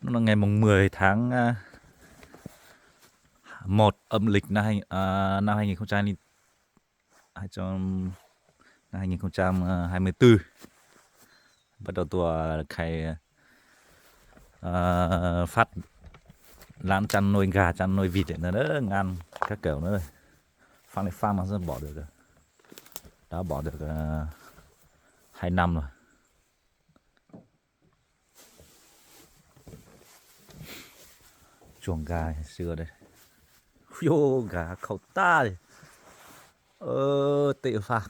Nó ngày mùng mười tháng một âm lịch năm hai, à, năm hai nghìn không trăm, hai, trong năm hai nghìn không trăm hai mươi tư, bắt đầu tôi khai, à, phát lán chăn nuôi gà, chăn nuôi vịt nữa đó, ngan các kiểu nữa. Phát này phát nó rất bỏ được rồi. Đã bỏ được, à, hai năm rồi. Tsuag nkag xwb. Yog nkag khaum tag li. Tej faj,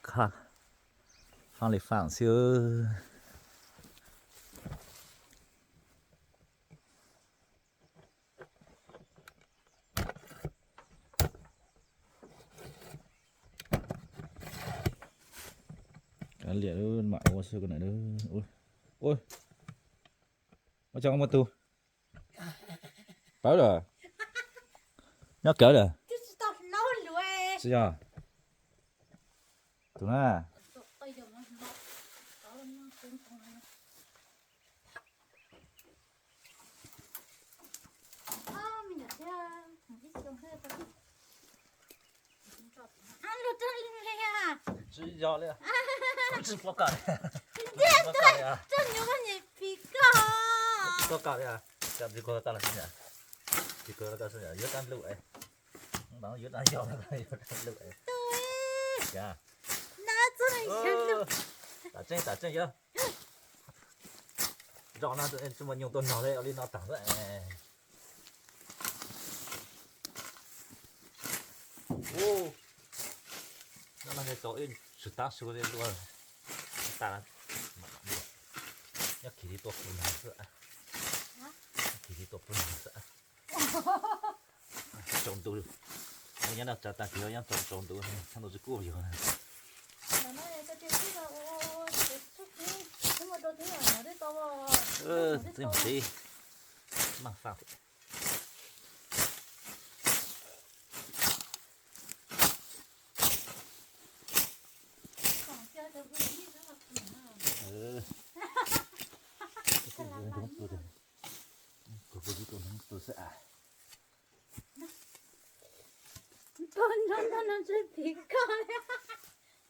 faj li faj xwb. Liam mam ua xwb ko na. Ua, ua, ua tso muaj tus. Pawb lawm. Nyob kawg lawm. Tsis yog. Tus na. Tsis yog li. Tsis pom kom li. Tsis pom kom li. Tsis koj tau los xwb, tsis koj tau xwb, yuav dab lub es. Yuav dab yog, yuav dab lub es. Tam tseeb, tam tseeb yog. Zos no tsis muaj nyuj tuaj nog li, ua li no tag xwb. Ub, no no tau ib tsum tab su li luaj. Tas, nyob kis li tua pus nag xwb. Kis li tua pus nag xwb. Tsaus ntuj, nyob no tsa tag kis nyob tsaus ntuj, tsaus ntuj tsis kub yus. Txiv txiv, maj faj.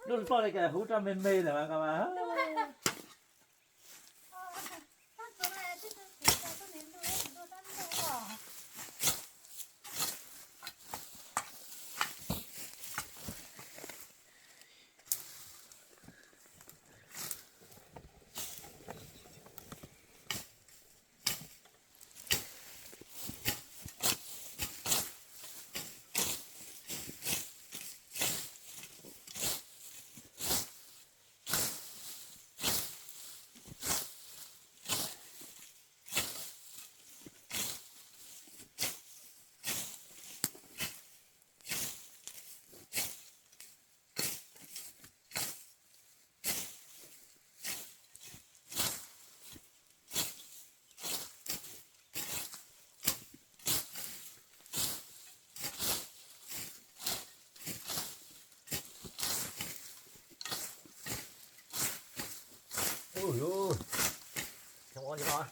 Lub poj li ka huv roj me me lawm ko mas. Ub, zoo luag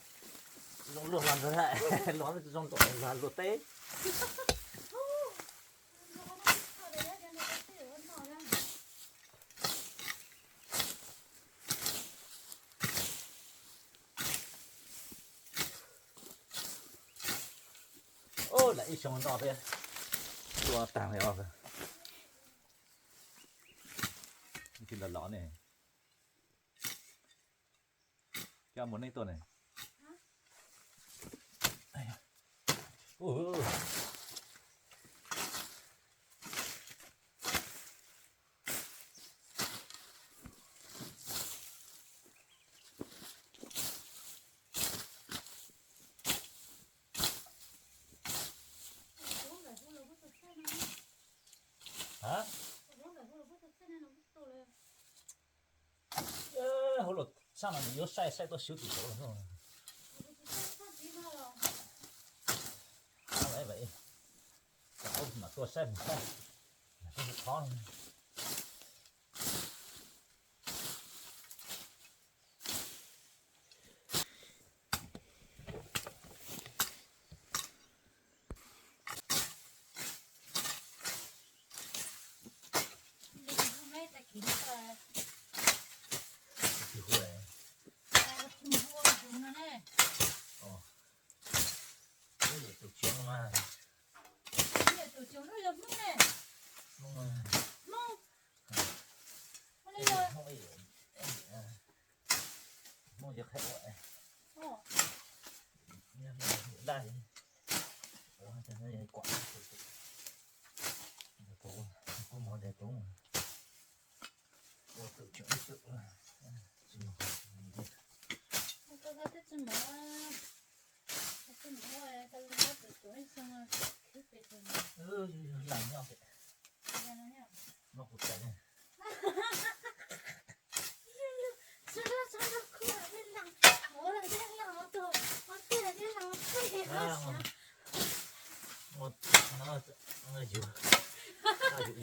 los ntawd, los zoo luag teb. Ub, lam ib xyoo no thiab tua tag li os. Tig los los ne. Coj mus nej tuaj ne. Hauv los sab no nws yuav saib saib tuaj xyuv tim saud los. Mam tuaj saib mus saib, qhov. Yus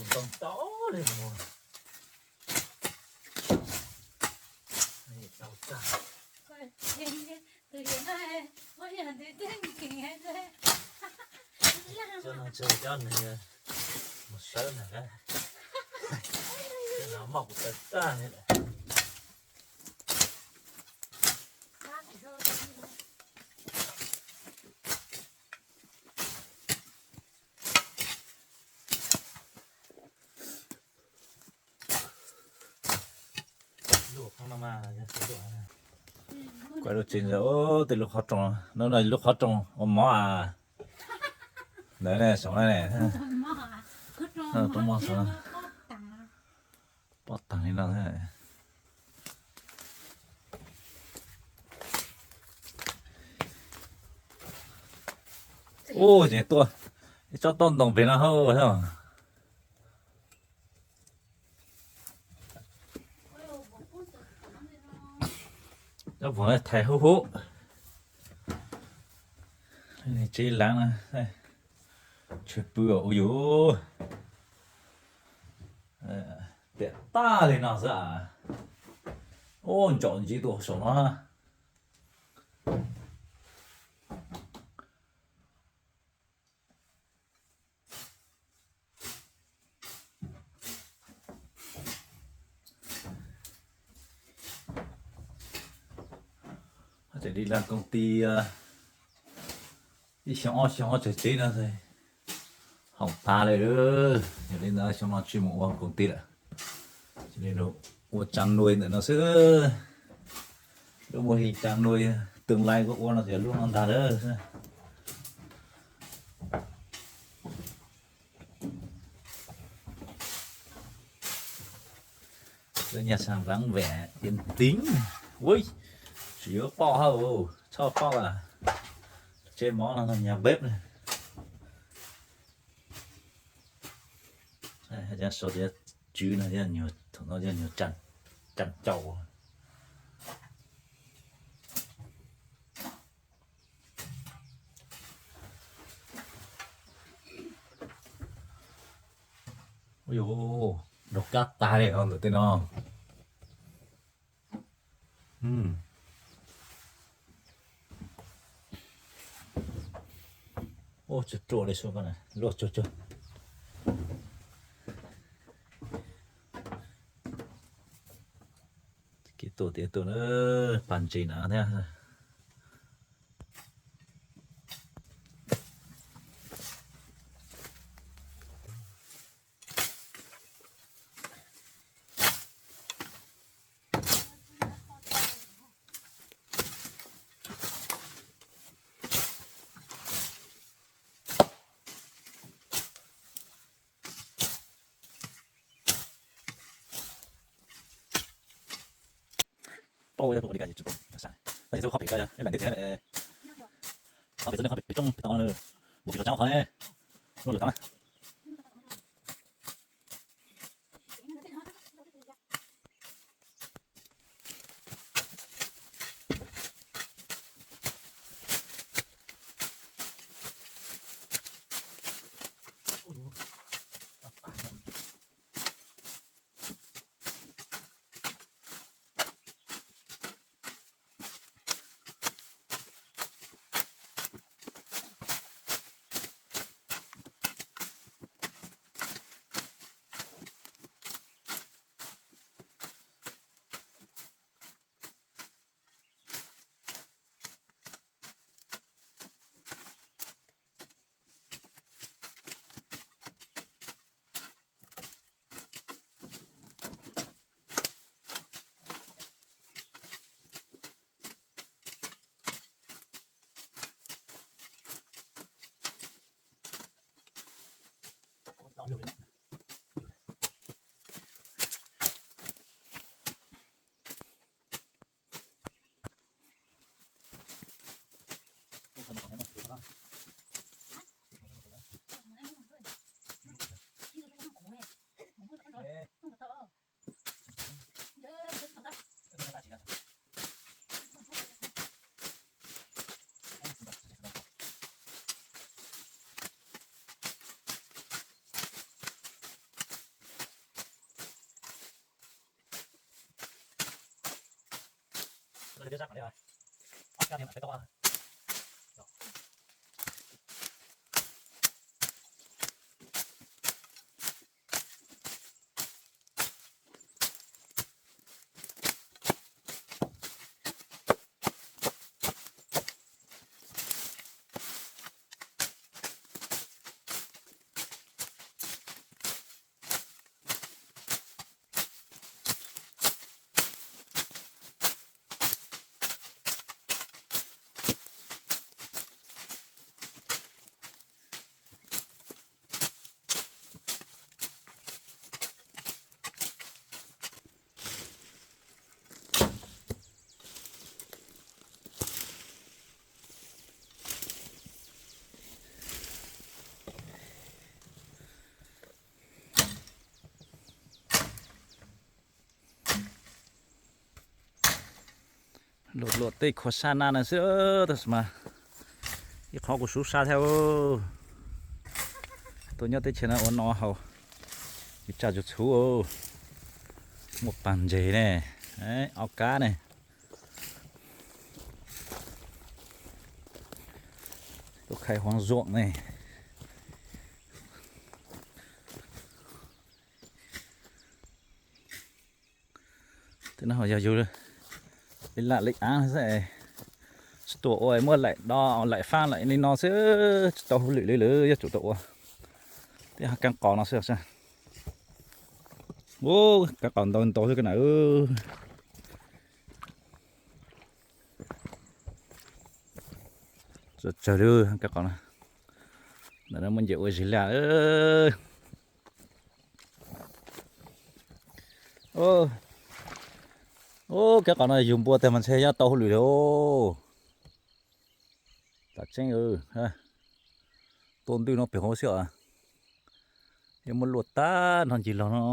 ntoo tau li mus. Tau tag. Cov no tsis cov nws mus sawv na, cov no moj kuv tawg tag li lawm. Kuv lub tsev ntawd tej lub qhov rooj no, lub qhov rooj ua mov a. Ntawd ne, saum no ne, pob taag li no. Ub, ces tuaj ib tsob taub ntoo pem no hauv. Cov pom thaiv huv huv. Tsev laav, tshwm pw ua yus tiam tag li no xwb. Ub, ntsaum ntsis tuaj saum no. Ces li lawv koom tij ib xyoo ob xyoo tsawg tsev no haum tag li. Yog li ntawd xyoo no tsis mus ua koom tij lawm, ua tsaa nuj ntawm no xwb. Lub mô hình chăn nuôi tương lai kuv ua no ces lub no ntag lawm. Lub nhà sàn vắng vẻ yên tĩnh. Ui, tsis yuav poj hab, txhob poj a. Tsev mov no nhà bếp ne. Sau tias tswv no, thaum no yog nyuag can caum. Ua, dog kab tag li os ntawm tej no. Ua, tsuag ruaj li sub, luaj tsuag tsuag. Kev tuaj tias tuaj na, pag ntsis na thiab. Paub yog tus li cas tsis paub. Tab sis qhov pem ko yog ib leeg tiag tiag, qhov pem txog qhov pem tsooj pem tod, mus pem tsooj qhov ne, luaj lwm tod na. Luam luam tej khuav sab na no xwb tab sis mas ib qhov kuj sub sab thiab. Tuaj nyob teb chaws no ua noj haus, tsis tsa tsuj txhuv. Muaj pag ntses ne, ob kab ne. Tuaj khai huav zuam ne. Tej no yog yus li lam li aav xwb, tsis tuaj ua muab laim do laim fab laim li no xwb, tsis tau hauj lwm li lawm, yuav tsum tau ua. Tej hab kab qos no xwb. Ub, kab qos ntau ntau xwb koj na. Tsawg tsawg li kab qos no. Ntawm no muaj nce ua zis laj. Ub, kab qos no yug npua tag mas ntshe yuav tau hauj lwm li. Tam tseeb, tuaj ntwj no pem hauv xwb os. Yuav muab luaj tag nrho ncig los no.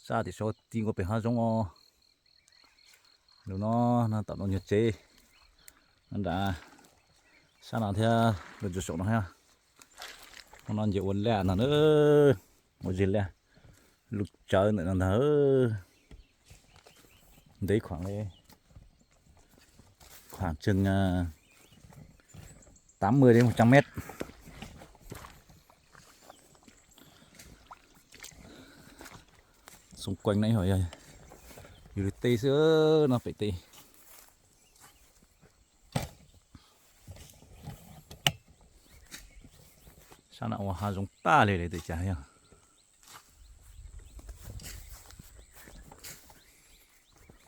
Sab tim saud ti nkaus pem hav zoov os. Lug no, no tom no nyuag tsev, no nram sab no thiab, lug tsuas saum no thiab. Hmo no nce ua laj ntag, ua zig laj, lub tsawv ntawm no ntag. Ntev khuam li, khoảng chừng tám mươi đến một trăm mét. Xung quanh no ib hom yog yus li teb xwb no, pem teb. Sab no ua hav zoov tag li lawm tiag cas yog.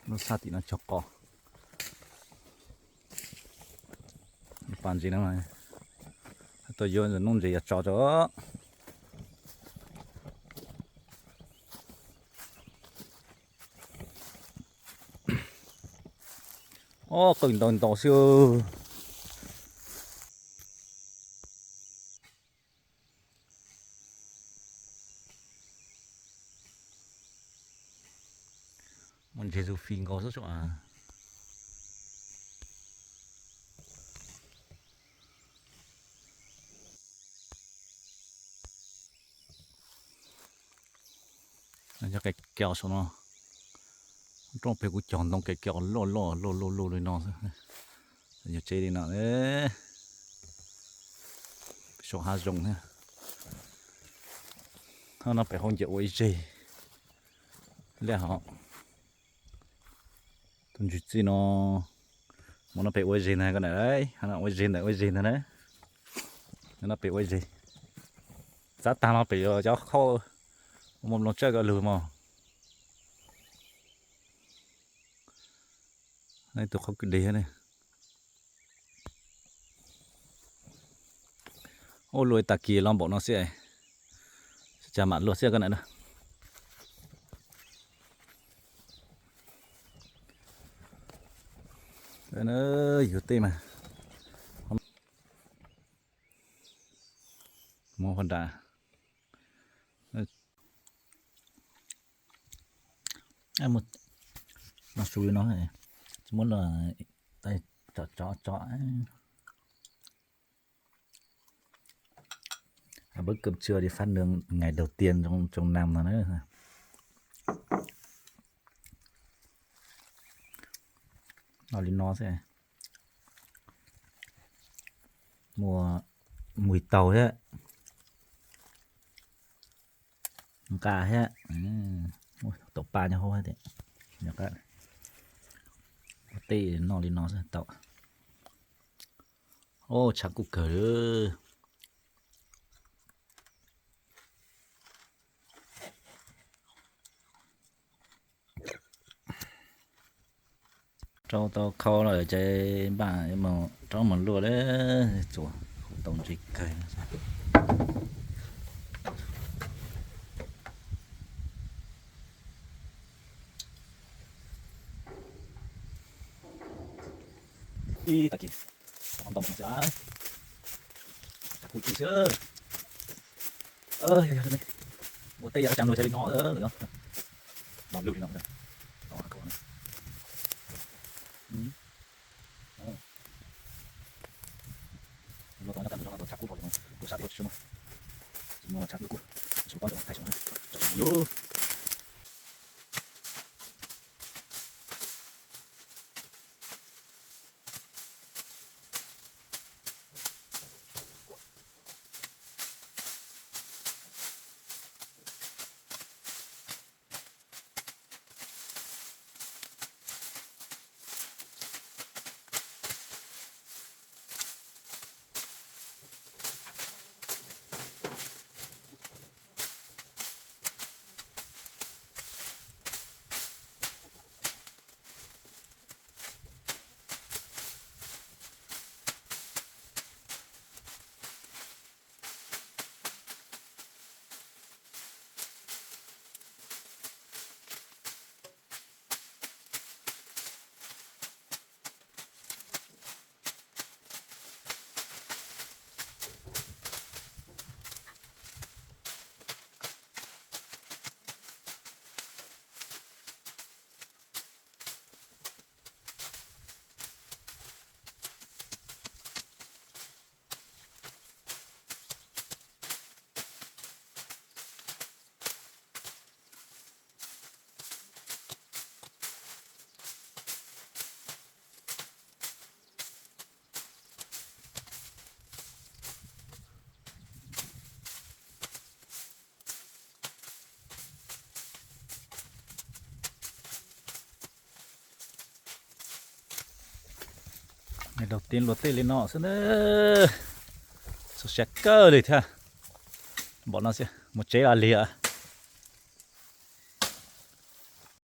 Lub sab tim no cog qos. Pas ntsis no, tuaj yuav ntawm noob ntses yog tso tso. Ob qwj ntau ntau xwb. Muaj ntses tus fi nkaus xwb tso. Cov kev kios saum no, rooj pem kuv cog ntoo kev kios loj loj loj loj loj li no xwb. Yog tsev li no, saum hav zoov thiab. Ho no pem hauv nce ua ib zeg laj hov. Tus ntsuj txij no, mus no pem ua zeg ntag ko na, ua zeg ntawm ua zeg ntag na. No pem ua zeg, txav tag no pem yuav cov khauj ua mos mloog tsawj ko lug mog. Tus qhov kwj deg ne. Ua luaj tag kis los npaum no xwb. Cas mam luag xwb koj na. Yus tej mas muab pha nra. No su li no, muab no, tso tso tso. Bữa cơm trưa đi phát nướng ngày đầu tiên trong, trong năm no na. Noj li no xwb. Muaj mùi tàu thiab, nqa thiab, tau pa nyob hauv thiab. Ua tej noj li no xwb tau. Oj, tshav kub kawg li. Rau tau khau lawm ces npaj rau mus luaj lawm, txuas tau ntse kawg. Ib tag kis ntau xwb, tshav kub kawg xwb. Ua tej yam cas luag cas li no lawm, los lwj li no. Luag tau nyob tag nrho no tau tshav kub dhau lawm, kuv sab tsis muaj tshav kub, tsis paub tau hais tso. Daus tis luag tej li no xwb na. Txaus siab kawg li thiab. Npaum no xwb mus tsev ua li.